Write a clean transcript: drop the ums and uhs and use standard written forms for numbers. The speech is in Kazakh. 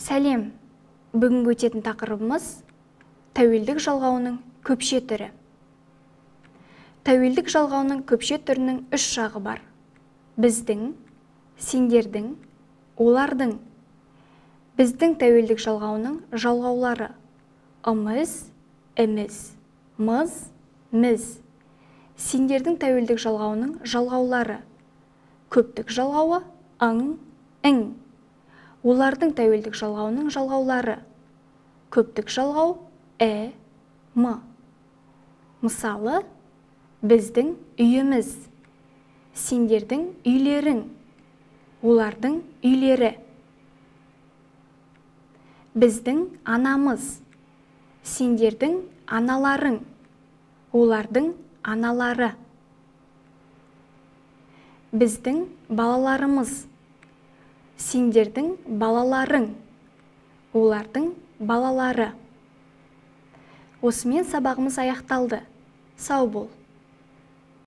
Сәлем! Бүгінгі өтетін тақырыбымыз тәуелдік жалғауының көпше түрі. Тәуелдік жалғауының көпше түрінің үш жағы бар. Біздің, сендердің, олардың. Біздің тәуелдік жалғауының жалғаулары: ымыз, іміз, мыз, міз. Сендердің тәуелдік жалғауының жалғаулары: көптік жалғауы ың, ің. Олардың тәуелдік жалғауының жалғаулары: көптік жалғау ә, м. Мысалы, біздің үйіміз, сендердің үйлерің, олардың үйлері. Біздің анамыз, сендердің аналарың, олардың аналары. Біздің балаларымыз, сендердің балаларың, олардың балалары. Осымен сабағымыз аяқталды. Сау бол.